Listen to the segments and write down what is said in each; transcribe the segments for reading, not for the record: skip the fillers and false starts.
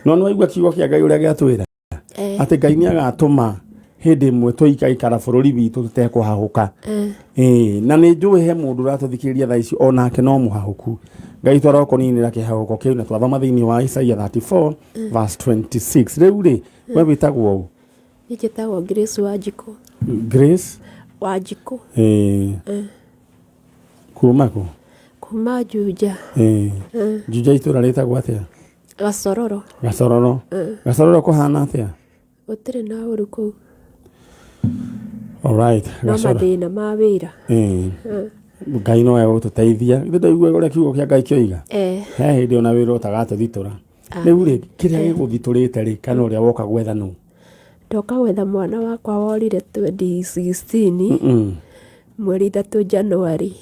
No nĩ waigua kiugo kĩa Ngai ũrĩa gĩatwĩra atĩ Ngai nĩ agatũma hĩndĩ ĩmwe tũikaikara bũrũri witũ tũtekũhahũka. Ĩĩ, na nĩ njũĩ he mũndũ ũratũthikĩrĩria thaa ici onake no mũhahũku. Ngai twarokũninĩra kĩhahũko kĩu na twathoma thĩinĩ wa Isaia 34 verse 26. Rĩu rĩ, we wĩtagwo ũ? Niĩ njĩtagwo Grace Wanjikũ. Grace? Wanjikũ. Ĩĩ. Kuma kũ? Kuma Juja. Ĩĩ. Juja itũra rĩtagwo atĩa? Gacororo. Gacororo. Gacororo kũhana atĩa? Gũtirĩ na ũru kũu. Alright. No Gacororo. mathĩna ma wĩra. Ĩĩ. Ngai no egũtũteithia. Ithe ndaigua ũrĩa kiugo kĩa Ngai kĩoiga. He hĩndĩ ona wĩra ũtagatũthitũra. Rĩu rĩ, kĩrĩa gĩgũthitũrĩte rĩ, kana ũrĩa woka gwetha nũ? Ndoka gwetha mwana wakwa worire 2016 mweri 3 January.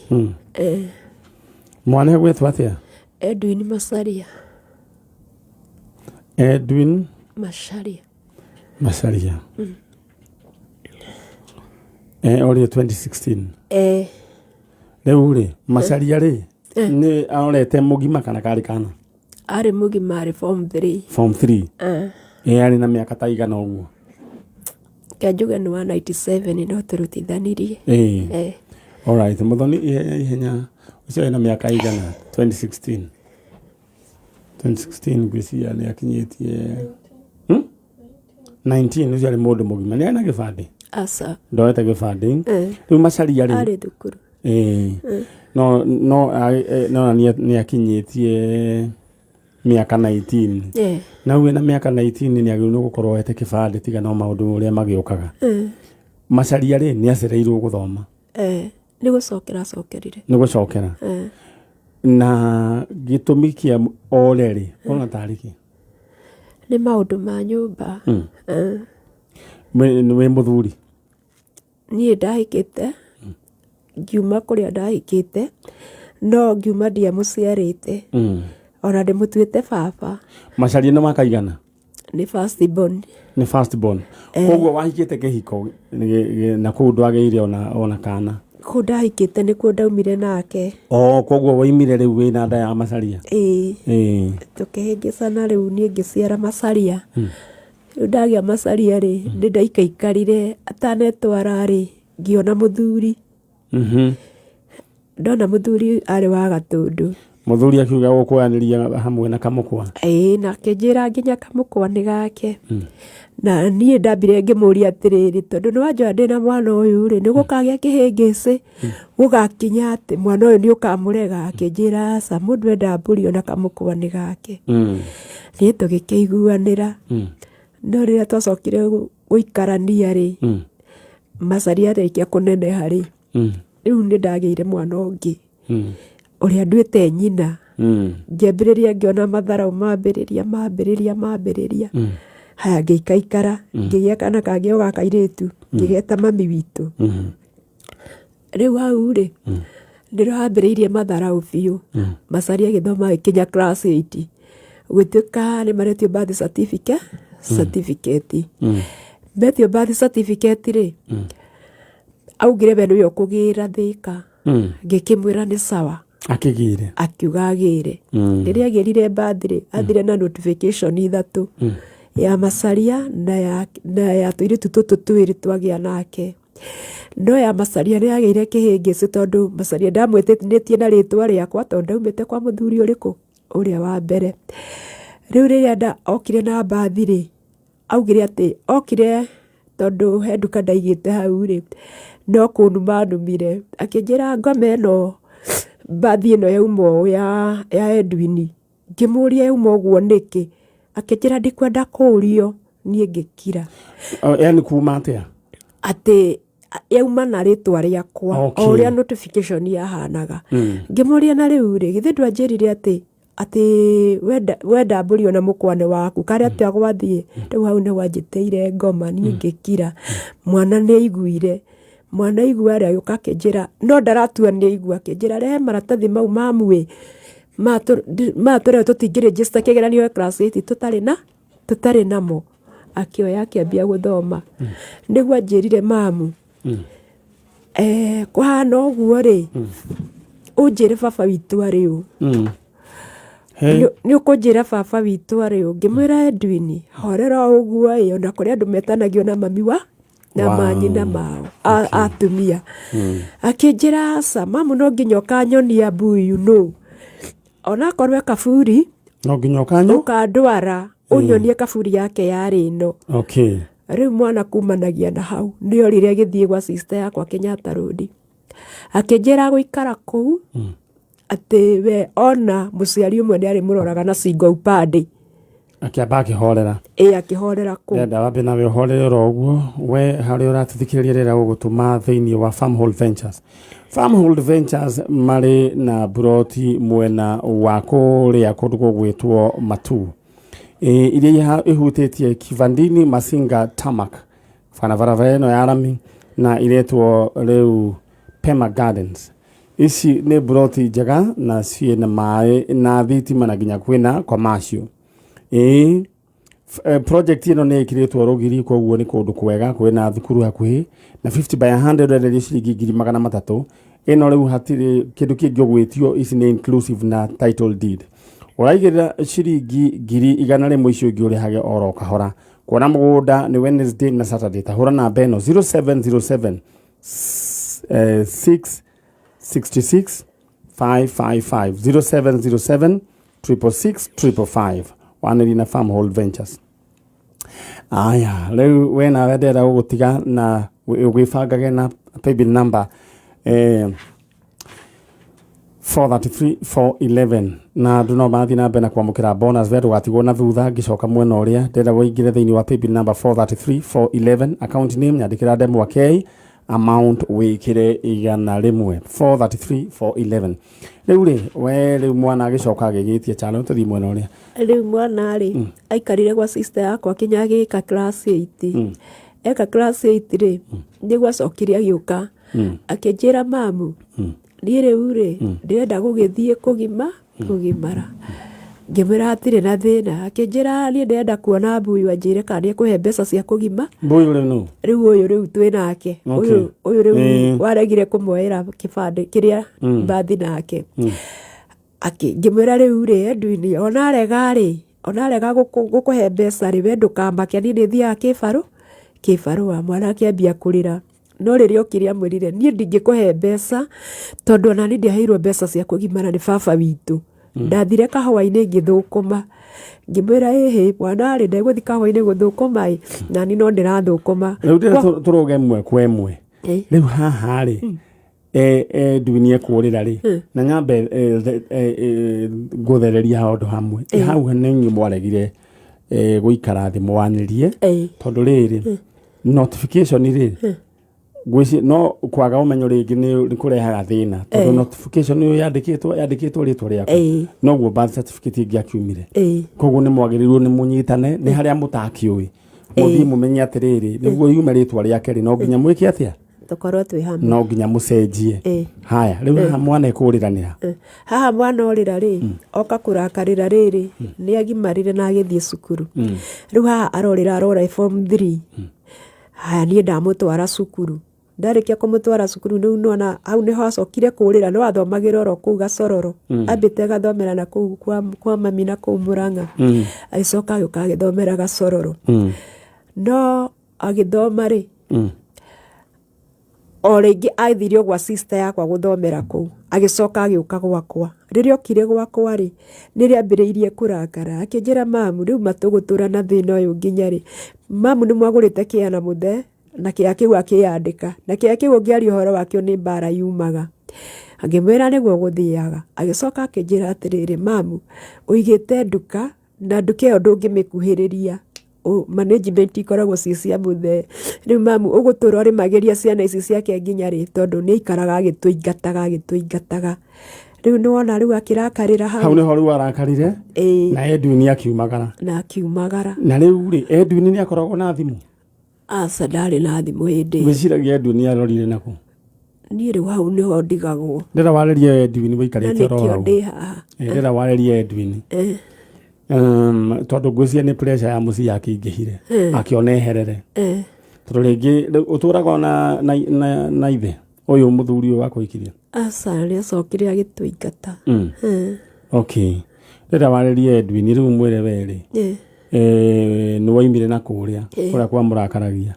Mwana egwĩtwo atĩa? Edwin Macharia. Edwin Macharia. Macharia. Orire 2016. Rĩu rĩ, Macharia rĩ, nĩ arorete mũgima kana karĩ kana? Arĩ mũgima, arĩ form 3. Form 3. Arĩ na mĩaka ta igana ũguo? Reke njuge nĩ wa 97 no tũrutithanirie. Alright, Muthoni ihenya ihenya ũcio ena mĩaka igana 2016. 2016 ngwĩciria nĩ akinyĩtie 19, ũcio arĩ mũndũ mũgima. Nĩ arĩ na gĩbandĩ? Aca. Ndoete gĩbandĩ. Rĩu Macharia rĩ? Arĩ thukuru. No no no nĩ akinyĩtie mĩaka 19. Na rĩu ena mĩaka 19 nĩ agĩrĩirwo nĩ gũkorwo oete kĩbandĩ tiga no maũndũ ũrĩa magĩũkaga. Macharia rĩ, nĩ acereirwo gũthoma? Nĩ gũcokera acokerire. Nĩ gũcokera. Na gĩtũmi kĩa ore rĩ, ũrona tarĩ kĩ? Nĩ maũndũ ma nyũmba. Wĩ mũthuri? Niĩ ndahikĩte, ngiuma kũrĩa ndahikĩte, no ngiuma ndiamũciarĩte. Ona ndĩmũtuĩte baba. Macharia nĩ makaigana? Nĩ first born. Nĩ first born. Koguo wahikĩte kĩhiko na kũu ndwagĩire ona kana? Kũu ndahikĩte nĩkuo ndaumire nake. Oh, koguo waimire rĩu wĩna nda ya Macharia? Ĩĩ. Tũkĩhĩngĩcana rĩu niĩ ngĩciara Macharia. Rĩu ndagĩa Macharia rĩ, nĩ ndaikaikarire atanetwara rĩ, ngĩona mũthuri. Ndona mũthuri arĩ wa Gatũndũ. Mũthuri akiuga gũkũyanĩria hamwe na kamũkwa? Ĩĩ, na akĩnjĩra nginya kamũkwa nĩ gake. Na niĩ ndambire ngĩmũria atĩrĩrĩ, tondũ nĩ wanjoya ndĩna mwana ũyũ rĩ, nĩ gũkagĩa kĩhĩngĩcĩ, gũgakinya atĩ mwana ũyũ nĩ ũkamũrega? Akĩnjĩra aca, mũndũ enda mbũri ona kamũkwa nĩ gake. Niĩ tũgĩkĩiguanĩra. No rĩrĩa twacokire gũikarania rĩ, Macharia arĩkia kũneneha rĩ, rĩu nĩ ndagĩire mwana ũngĩ ũrĩa nduĩte nyina. Ngĩambĩrĩria ngĩona matharau mambĩrĩria mambĩrĩria mambĩrĩria. Haya ngĩikaikara, ngĩgĩa kana kangĩ o ga kairĩtu, ngĩgeta mami witũ. Rĩu hau rĩ, nĩrĩo hambĩrĩirie matharau biũ. Macharia agĩthoma agĩkinya class eight. Gũgĩtuĩka nĩ maretio birth certificate, certificate. Metio birth certificate rĩ, augire we nĩwe ũkũgĩra Thĩka. Ngĩkĩmwĩra nĩ sawa. Akĩgĩre? Akiuga agĩre. Rĩrĩa agĩrire birth rĩ, athire na notification ithatũ. Ya Macharia na ya tũirĩtu tũtũ twĩrĩ twagĩa nake. No ya Macharia nĩ yagĩire kĩhĩngĩcĩ tondũ Macharia ndamwĩtĩtie na rĩtwa rĩakwa tondũ ndaumĩte kwa mũthuri ũrĩkũ? Ũrĩa wa mbere. Rĩu rĩrĩa okire na mbathi rĩ, augire atĩ okire tondũ he nduka ndaigĩte hau rĩ, no kũnuma anumire. Akĩnjĩra ngoma ĩno mbathi ĩno yauma ũũ ya Edwin. Ngĩmũria yauma ũguo nĩkĩ? Akĩnjĩra ndikwenda kũrio, niĩ ngĩkira. Yaani kuma atĩa? Atĩ yauma na rĩtwa rĩakwa, o ũrĩa notification yahanaga. Ngĩmũria na rĩu rĩ, githĩ ndwanjĩrire atĩ atĩ wenda mbũri ona mũkwa nĩ waku, karĩ atĩa gwathiĩ? Rĩu hau nĩho anjĩtĩire ngoma, niĩ ngĩkira. Mwana nĩ aiguire. Mwana aigua rĩ, agĩũka akĩnjĩra, no ndaratua nĩ aigua, akĩnjĩra rehe maratathi mau mamu ĩ, maya tũrĩa tũtingĩ register kĩgeranio gĩa class eight tũtarĩ na tũtarĩ namo. Akĩoya akĩambia gũthoma. Nĩguo anjĩrire mamu, kũhana ũguo rĩ, ũnjĩre baba witũ arĩ ũ. Hey. Nĩ ũkũnjĩra baba witũ arĩ ũ? Ngĩmwĩra Edwin, horera o ũguo ĩ, ona kũrĩ andũ metanagio na mami wa na manyina mao atumia. Akĩnjĩra aca, mamu no nginya ũkanyonia mbuyu nũ. Onakorwo e kaburi, No nginya ũkanyo ũkandwara ũnyonie kaburi yake yarĩ ĩno. Okay. Rĩu mwana kumanagia na hau nĩ orire agĩthiĩ gwa sister yakwa Kenyatta Road. Akĩnjĩra gũikara kũu atĩ we ona mũciari ũmwe nĩ arĩmũroraga na single upande. Akĩamba akĩhorera. Ĩ, akĩhorera kũu. Ndĩrenda wambe nawe ũhorere oro ũguo we harĩa ũratũthikĩrĩria rĩrĩa ũgũtũma thĩinĩ wa Farmhold Ventures. Farmhold Ventures marĩ na buroti mwena wa kũrĩa kũndũ gũgwĩtwo Matuu, iria ihutĩtie Kivandini Masinga Tamak barabara ĩno ya rami na iretwo rĩu Pema Gardens. Ici nĩ buroti njega na ciĩna maĩ na thitima na nginya kwĩna commercial. Ĩĩ, project ĩno nĩ ĩkĩrĩtwo rũgiri, koguo nĩ kũndũ kwega, kwĩna thukuru hakuhĩ na 50 by 100 ũrenderio ciringi 300,000. Ĩno rĩu hatirĩ kĩndũ kĩngĩ ũgwĩtio, ici nĩ inclusive na title deed. Ũraigĩrĩra ciringi 100,000, icio ingĩ ũrĩhage oro kahora. Kuona mũgũnda nĩ Wednesday na Saturday. Tahũra namba ĩno 0707 6 66 555, 0707 666 555, wanĩri na Farmhold Ventures. Aya, rĩu we nawe ndĩrenda gũgũtiga na wĩbangage na paybill number 433 411, na andũ no marathiĩ na mbere na kwamũkĩra bonus. We ndũgatigwo na thutha. Ngĩcoka mwena ũrĩa ndĩrenda wĩingĩre thĩinĩ wa paybill number 433 411, account name nyandĩkĩra Ndemwa K, amount wĩkĩre 100, 433 411. Rĩu rĩ, we rĩu mwana agĩcoka agĩgĩtia chalo, tũthiĩ mwena ũrĩa. Rĩu mwana rĩ, aikarire gwa sister yakwa kinya agĩka class 8. Eka class 8 rĩ, nĩguo acokire agĩũka akĩnjĩra, "Mamu, niĩ rĩu rĩ, ndĩrenda gũgĩthiĩ kũgimara." Ngĩmwĩra hatirĩ na thĩna. Akĩnjĩra, "Niĩ ndĩrenda kuona mbuyu anjĩre kana nĩ ekũhe mbeca cia kũgima." Mbũyũ rĩu nũ? Rĩu ũyũ rĩu twĩ nake, ũyũ rĩu waregire kũmuoera kĩbandĩ kĩrĩa mbathi nake. Ngĩmwĩra rĩu rĩ, Edwin, ona arega rĩ, ona arega gũkũhe mbeca rĩ, we ndũkamake, niĩ nĩ thiaga kĩbarũa. Mwana akĩambia kũrĩra, no rĩrĩa okire amwĩrire, "Niĩ ndingĩkũhe mbeca tondũ ona niĩ ndiaheirwo mbeca cia kũgimara nĩ baba witũ, ndathire kahũa-inĩ ngĩthũkũma." Ngĩmwĩra, "Ĩhĩ mwana rĩ, ndegũthi kahũa-inĩ gũthũkũma ĩ, nani no ndĩrathũkũma." Rĩu ndĩrenda tũrũge ĩmwe kwa ĩmwe. Rĩu haha rĩ, Edwin ekũrĩra rĩ, na nyambe ngũthereria handũ hamwe hau nĩ inyuĩ mwaregire gũikara thĩ mwanĩrie, tondũ rĩrĩ notification rĩ ngwĩci no kwaga ũmenyo rĩngĩ nĩ kũrehaga thĩna, tondũ notification ĩyo yandĩkĩtwo rĩtwa rĩaku, noguo birth certificate ĩngĩakiumire. Koguo nĩ mwagĩrĩirwo nĩ mũnyitane nĩ harĩa mũtakĩũĩ, mũthiĩ mũmenye atĩrĩrĩ, nĩguo yume rĩtwa rĩake rĩ, no nginya mwĩke atĩa? Tũkorwo twĩ hamwe. No nginya mũcenjie. Haya, rĩu haha mwana ekũrĩranĩra. Haha mwana orĩra rĩ, oka kũrakarĩra rĩrĩ, nĩ agimarire na agĩthiĩ cukuru. Rĩu haha arorĩra arora form 3. Haya, niĩ ndamũtwara cukuru. Ndarĩkia kũmũtwara cukuru, rĩu nĩwona hau nĩho acokire kũrĩra. No athomagĩra oro kũu Gacororo, ambĩte agathomera na kũu kwa mami na kũu Mũrang'a, agĩcoka agĩũka agĩthomera Gacororo. No agĩthoma rĩ, o rĩngĩ athire o gwa sister yakwa gũthomera kũu, agĩcoka agĩũka gwakwa. Rĩrĩa okire gwakwa rĩ, nĩrĩo ambĩrĩirie kũrakara, akĩnjĩra, "Mamu, rĩu matũgũtũra na thĩna ũyũ nginya rĩ? Mamu, nĩ mwagũrĩte kĩea na mũthee na kĩea kĩu akĩyandĩka, na kĩea kĩu ũngĩaria ũhoro wakĩo nĩ mbara yumaga." Ngĩmwĩra nĩguo gũthiaga. Agĩcoka akĩnjĩra atĩrĩrĩ, "Mamu, ũigĩte nduka na nduka ĩyo ndũngĩmĩkuhĩrĩria, management ikoragwo ciĩ cia mũthee. Rĩu mamu, ũgũtũra ũrĩmagĩria ciana ici ciake nginya rĩ?" Tondũ nĩ aikaraga agĩtũingataga, agĩtũingataga. Rĩu nĩwona rĩu akĩrakarĩra hau. Hau nĩho rĩu arakarire. Ĩĩ. Na Edwin akiumagara. Na akiumagara. Na rĩu rĩ, Edwin nĩ akoragwo na thimũ? Aca, ndarĩ na thimũ hĩndĩ ĩyo. Gwĩciragia Edwin arorire nakũ? Niĩ rĩu hau nĩho ndigagwo. Ndĩra warĩrie Edwin Na wĩikarĩte oro nĩkĩo hau. ndĩ haha. Ndĩra warĩrie Edwin, tondũ ngwĩciria nĩ pressure ya mũciĩ yakĩingĩhire, akĩona eherere, tondũ rĩngĩ rĩu ũtũraga na ithe ũyũ mũthuri ũyũ wakũhikirie. Aca, nĩ acokire agĩtũingata. Okay. Ndĩrenda warĩrie Edwin rĩu mwĩre werĩ nĩ waimire na kũrĩa kũrĩa kwa mũrakaragia,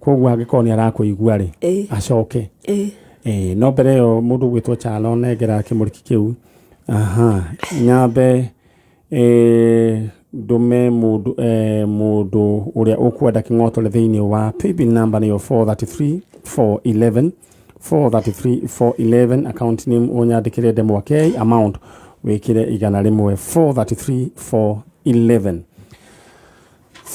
koguo angĩkorwo nĩ arakũigua rĩ, acoke. No mbere ĩyo mũndũ ũgwĩtwo Chalo nengera kĩmũriki kĩu. Aha, nyambe ndũme mũndũ mũndũ ũrĩa ũkwenda kĩng'otore thĩinĩ wa paybill number nĩyo 433 411, 433 411. Account name ũnyandĩkĩre Ndemwa K, amount wĩkĩre 100. 433 411,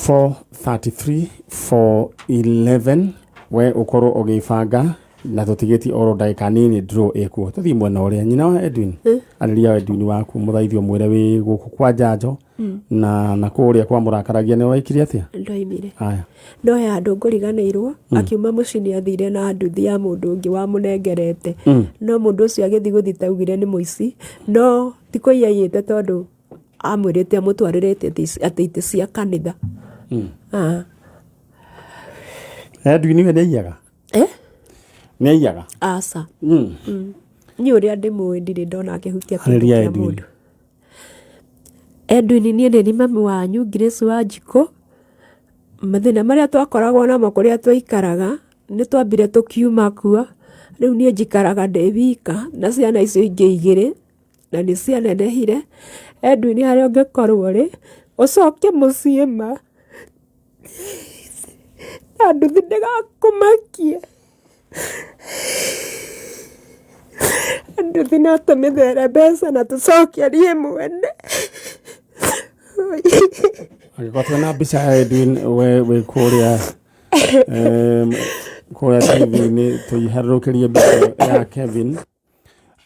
433 411. We ũkorwo ũgĩbanga na tũtigĩti oro ndagĩka nini draw ĩkuo. Tũthiĩ mwena ũrĩa nyina wa Edwin. Arĩria Edwin waku, mũthaithio, mwĩre wĩ gũkũ kwa njanjo na kũrĩa kwa mũrakaragia nĩ waikire atĩa. Ndoimire. Aya. No he handũ ngũriganĩirwo, akiuma mũciĩ nĩ athire na nduthi ya mũndũ ũngĩ wamũnengerete, no mũndũ ũcio agĩthiĩ gũthita augire nĩ mũici, no ti kũiya aiyĩte tondũ amwĩrĩte amũtwarĩre atĩ itĩ cia kanitha. Ah. Edwin we nĩ aiyaga? Eh? Nĩ aiyaga? Aca. Niĩ ũrĩa ndĩmũĩ ndirĩ ndona akĩhutia kĩndũ Arĩria kĩa Edwin. mũndũ. Edwin, niĩ nĩ ni mami wanyu Grace Wanjikũ. Mathĩna marĩa twakoragwo namo kũrĩa twaikaraga, nĩ twambire tũkiuma kuo. Rĩu niĩ njikaraga ndĩ wika na ciana icio ingĩ igĩrĩ na nĩ cianenehire. Edwin, harĩa ũngĩkorwo ũrĩ, ũcoke mũciĩ ma na nduthi ndĩgakũmakie. Nduthi no tũmĩthere mbeca na tũcokerie mwene. Angĩkorwo twĩna mbica ya Edwin we wĩ kũrĩa kũrĩa TV-inĩ, tũiharũrũkĩrie mbica ya Kevin.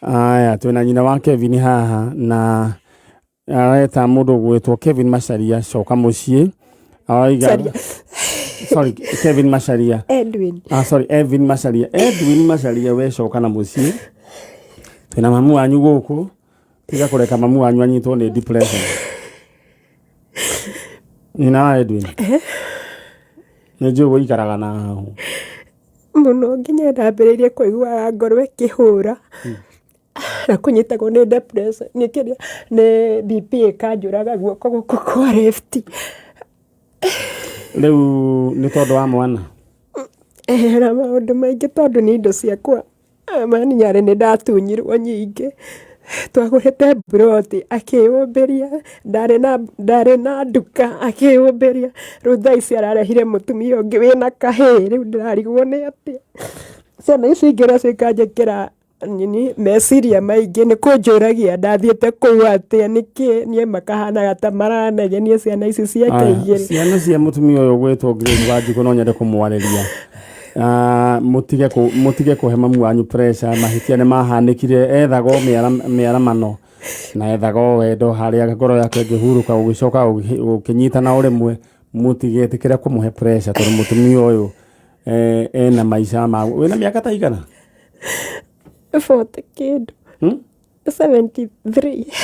Aya, twĩna nyina wa Kevin haha na areta mũndũ ũgwĩtwo Kevin Macharia, coka mũciĩ. Araiga Macharia. Sorry, Kevin Macharia. Edwin. Ah, sorry, Edwin Macharia. Edwin Macharia, we coka na mũciĩ, twĩna mamu wanyu gũkũ. Tiga kũreka mamu wanyu anyitwo nĩ depression. Nyina wa Edwin, nĩ njũĩ gũikaraga na hau mũno nginya ndambĩrĩirie kũiguaga ngoro ĩkĩhũra na kũnyitagwo nĩ depression, nĩ kĩrĩa, nĩ BP ĩkanjũraga guoko gũkũ kwa left. Rĩu nĩ tondũ wa mwana? Na maũndũ maingĩ tondũ nĩ indo ciakwa maninyarĩ nĩ ndatunyirwo nyingĩ. Twagũrĩte mburoti akĩyũmbĩria, ndarĩ na nduka akĩyũmbĩria. Rĩu thaa ici ararehire mũtumia ũngĩ wĩna kahĩĩ. Rĩu ndĩrarigwo nĩ atĩa ciana ici ingĩ nacio ikanjĩkĩra nini meciria maingĩ nĩ kũnjũragia ndathiĩte kũu atĩa, nĩkĩ niĩ makahanaga ta maranegenia ciana ici ciake Aya, igĩrĩ. Ciana cia mũtumia ũyũ ũgwĩtwo Grace Wanjikũ, no nyende kũmwarĩria. Ah, mũtige kũhe mamu wanyu pressure. Mahĩtia nĩ mahanĩkire, ethaga o mĩaramano na ethaga o wendo harĩa ngoro yake ĩngĩhurũka, ũgĩcoka ũkĩnyitana o rĩmwe. Mũtigetĩkĩre kũmũhe pressure tondũ mũtumia ũyũ ena maica ma wĩna mĩaka ta igana? 40 kĩndũ. 73.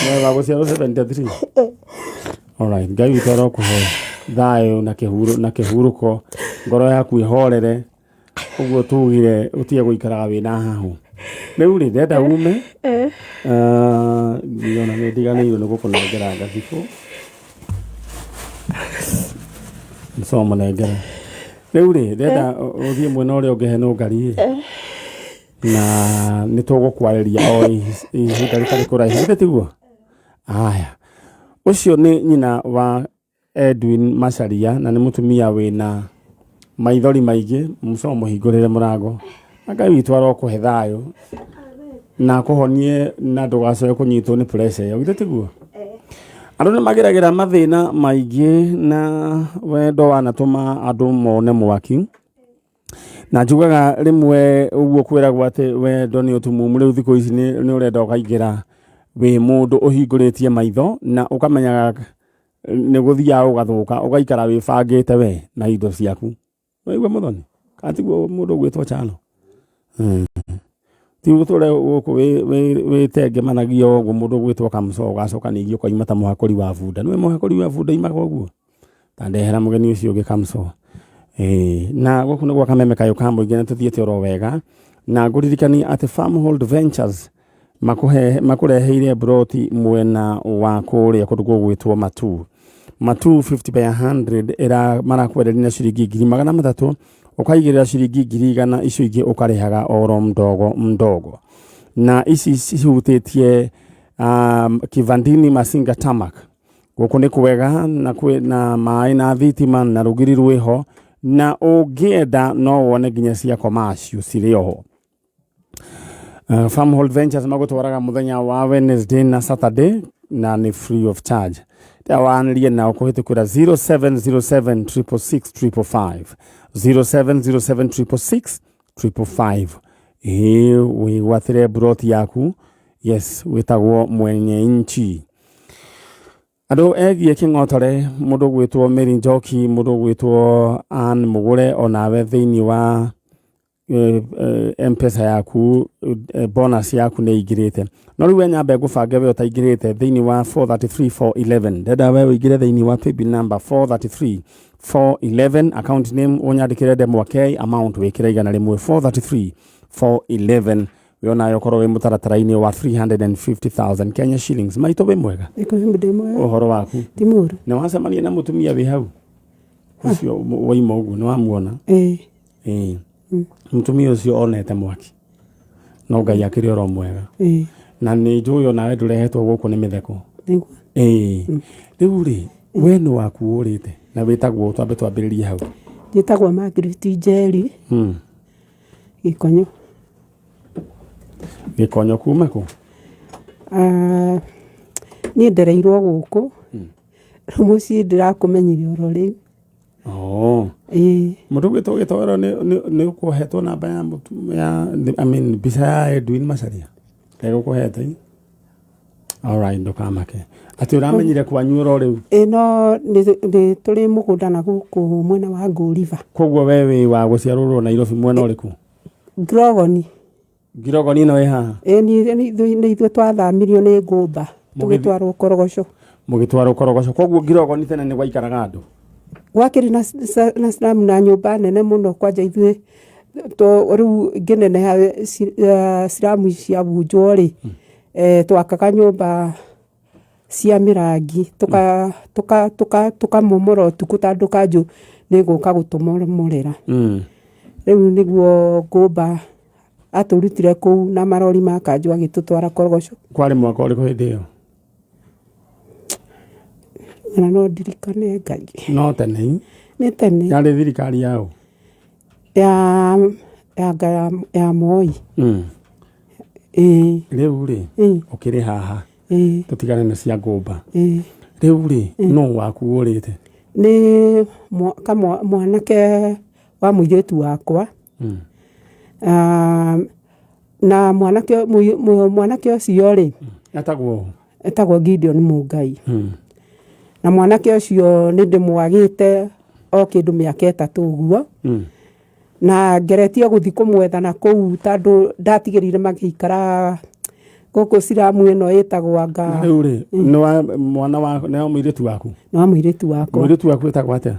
Wewe wa gũciarwo 73. Alright, Ngai witũ arokũhe thayũ na kĩhurũko, ngoro yaku ĩhorere ũguo tugire, ũtige gũikaraga wĩna hahu. Rĩu rĩ, ndenda ume. Ah, ona nĩ ndiganĩirwo nĩ gũkũnengera ngathibũ. So mũnengere. Rĩu rĩ, ndenda ũthiĩ mwena ũrĩa ũngĩ he nũngari ĩ na nĩ tũgũkwarĩria o ihinda rĩtarĩ kũraihu, githĩ tiguo? Aya, ũcio nĩ nyina wa Edwin Macharia na nĩ mũtumia wĩna maithori maingĩ. Mũcomo mũhingũrĩre mũrango na Ngai witũ arokũhe thayũ na akũhonie na ndũgacoke kũnyitwo nĩ pressure ĩyo, githĩ tiguo? Andũ nĩ mageragĩra mathĩna maingĩ na wendo wanatũma andũ mone mwaki, na njugaga rĩmwe ũguo kwĩragwo atĩ wendo nĩ ũtumumu. Rĩu thikũ ici nĩ ũrenda ũkaingĩra wĩ mũndũ ũhingũrĩtie maitho na ũkamenyaga nĩ gũthiaga ũgathũka, ũgaikara wĩbangĩte we na indo ciaku. Waigua mũthoni kana tiguo mũndũ ũgwĩtwo Chano? Ti ũtũre gũkũ wĩtengemanagia ũguo mũndũ ũgwĩtwo Kamũco, ũgacoka ningĩ ũkoima ta mũhakũri wa bunda. Nĩwe mũhakũri wa bunda imaga ũguo ta ndehera mũgeni ũcio ũngĩ Kamũco. Ĩĩ, na gũkũ nĩ gwa Kameme Kayũ ka Mũingĩ na tũthiĩte oro wega na ngũririkania atĩ Farmhold Ventures. Makũreheire mburoti mwena wa kũrĩa kũndũ gũgwĩtwo Matuu. Matuu 50 by 100 ĩra marakwenderia na ciringi 300,000, ũkaigĩrĩra ciringi 100,000, icio ingĩ ũkarĩhaga oro mdogo mdogo. Na ici cihutĩtie Kivandini Masinga Tamak. Gũkũ nĩ kwega na kwĩ na maĩ na thitima na rũgiri rwĩho, na ũngĩenda no wone nginya cia commercial cirĩ oho. Farmhold Ventures magũtwaraga mũthenya wa Wednesday na Saturday na nĩ free of charge. Wanĩrie nao kũhĩtũkĩra 0707 666 555, 0707 666 555. Ĩĩ, wĩgwatĩre mburoti yaku. Yes, wĩtagwo mwenye nchi. Andũ egiĩ kĩng'otore, mũndũ ũgwĩtwo Mary Njoki, mũndũ ũgwĩtwo Ann Mũgũre, onawe thĩinĩ wa M-Pesa yaku, bonus yaku nĩ ingĩrĩte. No rĩu we nyambe ngũbange we ũtaingĩrĩte thĩinĩ wa 433411. Ndenda we ũingĩre thĩinĩ wa paybill number 433411, account name ũnyandĩkĩre Ndemwa K, amount wĩkĩre 100, 433411. We onawe ũkorwo wĩ mũtaratara-inĩ wa 350,000 Kenya shillings. Maitũ, wĩ mwega? Ndĩ mwega. Ũhoro waku? Ti mũru. Nĩ wacemania na mũtumia wĩ hau ũcio waima ũguo, nĩ wamuona? Ĩĩ. Ĩĩ, mũtumia ũcio onete mwaki, no Ngai akĩrĩ oro mwega. Na nĩ njũĩ onawe ndũrehetwo gũkũ nĩ mĩtheko. Nĩguo. Ĩĩ, rĩu rĩ, we nĩ waku ũrĩte na wĩtagwo, twambe twambĩrĩrie hau. Njĩtagwo Margaret Njeri Gĩkonyo. Gĩkonyo kuma kũ? Ah, niĩ ndereirwo gũkũ. Rĩu mũciĩ ndĩrakũmenyire oro rĩu. Oh. Ĩĩ. Mũndũ gwĩtwo Gĩtoero, nĩ ũkũhetwo namba ya mũtu ya, I mean, mbica ya Edwin Macharia egũkũhete. Alright, ndũkamake atĩ ũramenyire kwanyu oro rĩu. Ĩ, no nĩ tũrĩ mũgũnda na gũkũ mwena wa Ngũriba. Koguo we wĩ wa gũciarũrwo Nairobi mwena ũrĩkũ? Ngirogoni. Ngirogoni ĩno ĩ haha? Ĩ, nĩ ithuĩ twathamirio nĩ ngũmba tũgĩtwarwo Korogoco. Mũgĩtwarwo Korogoco. Koguo Ngirogoni tene nĩ gwaikaraga andũ? Gwakĩrĩ na slum na nyũmba nene mũno, kwanja ithuĩ rĩu ngĩneneha, slum ciabunjwo rĩ, twakaga nyũmba cia mĩrangi, tũkamomora ũtukũ tondũ kanjũ nĩ gũka gũtũmomorera. Rĩu nĩguo ngũmba atũrutire kũu na marori ma kanjũ agĩtũtwara Korogoco. Kwarĩ mwaka ũrĩkũ hĩndĩ ĩyo? Na no ndirikane, Ngai. No tene? Nĩ tene. Yarĩ thirikari yaũ? Ya Moi. Ĩĩ. Rĩu rĩ, ũkĩrĩ haha, tũtigane na cia ngũmba. Rĩu rĩ, nũ waku ũrĩte? Nĩ mwanake wa mũirĩtu wakwa. Ah, na mwanake ũcio rĩ, Etagwo ũ? Etagwo Gideon Mungai. Na mwanake ũcio nĩ ndĩmwagĩte o kĩndũ mĩaka 3 ũguo. Na ngeretie gũthiĩ kũmwetha na kũu tondũ ndatigĩrĩire magĩikara gũkũ slum ĩno ĩtagwo anga. Rĩu rĩ, nĩ wa mwana wa, nĩ wa mũirĩtu waku? Nĩ wa mũirĩtu wakwa. Mũirĩtu waku etagwo atĩa?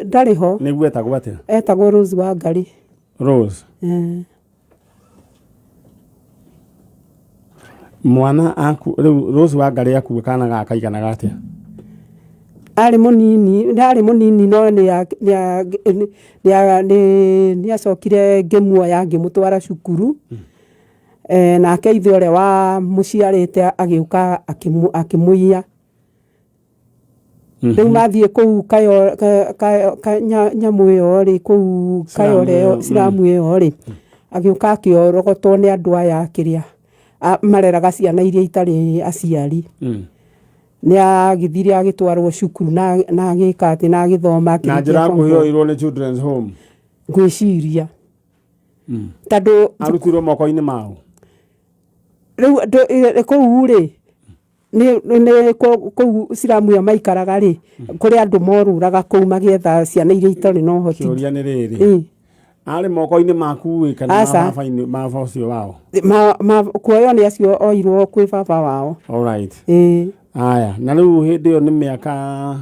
Ndarĩ ho. Nĩguo, etagwo atĩa? Etagwo Rose Wangari. Rose. Mwana aku rĩu Rose Wangari akue kana gaka kaiganaga atĩa? Arĩ mũnini, ndarĩ mũnini, no nĩ acokire ngĩmuoya ngĩmũtwara cukuru. Nake ithe ũrĩa wa mũciarĩte agĩũka akĩmũiya. Rĩu mathiĩ kũu kayo nyamũ ĩyo rĩ, kũu Kayore ĩyo, slum ĩyo rĩ, agĩũka akĩorogotwo nĩ andũ aya kĩrĩa mareraga ciana iria itarĩ aciari. Nĩ agĩthire agĩtwarwo cukuru na agĩka atĩ na agĩthoma Na akĩrĩkia njĩra form nguhĩ four. oirwo nĩ children's home? Ngwĩciria tondũ Arutirwo moko-inĩ mao? Rĩu kũu rĩ, nĩ kũu slum ĩyo maikaraga rĩ, kũrĩ andũ morũraga kũu magĩetha ciana iria itarĩ na ũhoti. Kĩũria nĩ rĩrĩ, arĩ moko-inĩ maku ĩ kana ma Aca. baba-inĩ, ma baba ũcio wao? Kuoywo nĩ acio, oirwo kwĩ baba wao. Alright. Ĩĩ. Aya, na rĩu hĩndĩ ĩyo nĩ mĩaka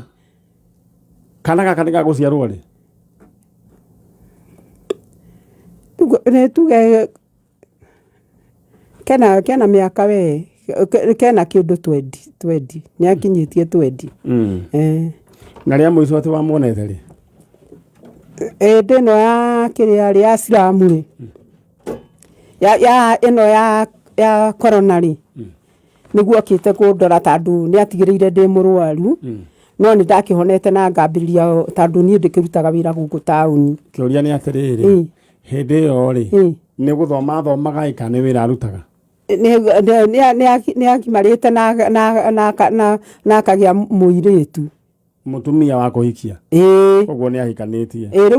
kana gaka nĩ gagũciarwo rĩ? Nĩ tuge Kena mĩaka we, kena kĩndũ twendi twendi, nĩ akinyĩtie twendi. Na rĩa mũico atĩ wamuonete rĩ? Ĩndĩ ĩno ya kĩrĩa rĩ, ya ciramu rĩ, ya ĩno ya corona rĩ, nĩguo okĩte kũndora tondũ nĩ atigĩrĩire ndĩ mũrwaru, no nĩ ndakĩhonete na ngambĩrĩria tondũ niĩ ndĩkĩrutaga wĩra gũkũ taũni. Kĩũria nĩ atĩrĩrĩ, hĩndĩ ĩyo rĩ, nĩ gũthoma athomaga ĩ kana nĩ wĩra arutaga? Nĩ agimarĩte na akagĩa mũirĩtu. Mũtumia wa kũhikia? Ĩĩ. Koguo nĩ ahikanĩtie? Ĩĩ, rĩu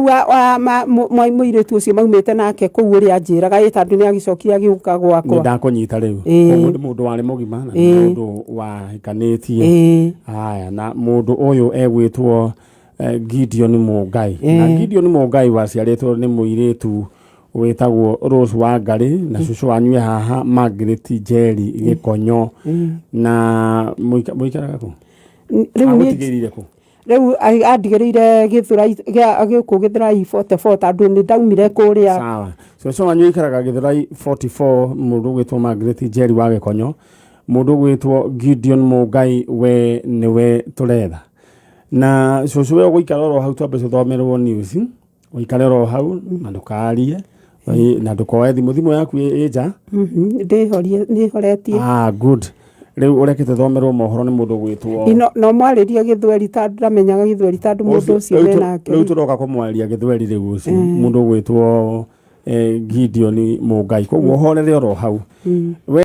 mũirĩtu ũcio maumĩte nake kũu ũrĩa anjĩraga ĩ tondũ nĩ agĩcokire agĩũka gwakwa. Nĩ ndakũnyita rĩu. Koguo nĩ mũndũ warĩ mũgima na nĩ mũndũ wahikanĩtie. Haya, na mũndũ ũyũ egwĩtwo Gideon Mũngai. Na Gideon Mũngai waciarĩtwo nĩ mũirĩtu wĩtagwo Rose Wangari na cũcũ wanyu e haha Margaret Njeri Gĩkonyo. Na mũikaraga kũ? Rĩu Agũtigĩrire kũ? Rĩu andigĩrĩire Gĩthũrai, gũkũ Gĩthũrai 44 tondũ nĩ ndaumire kũrĩa. Sawa. Cũcũ wanyu aikaraga Gĩthũrai 44, mũndũ ũgwĩtwo Margaret Njeri wa Gĩkonyo, mũndũ ũgwĩtwo Gideon Mũngai we nĩwe tũretha. Na cũcũ we ũgũikara oro hau twambe tũthomerwo news, ũikare oro hau na ndũkarie na ndũkoe thimũ, thimũ yaku ĩ nja? Ndĩhorie, nĩhoretie. Ah, good. Rĩu ũreke tũthomerwo mohoro nĩ mũndũ ũgwĩtwo No mwarĩrie gĩthweri tondũ ndamenyaga gĩthweri tondũ mũndũ ũcio Rĩu menake. Rĩu tũroka kũmwarĩria gĩthweri rĩu ũcio mũndũ ũgwĩtwo Gideon Mũngai, koguo ũhorere oro hau. We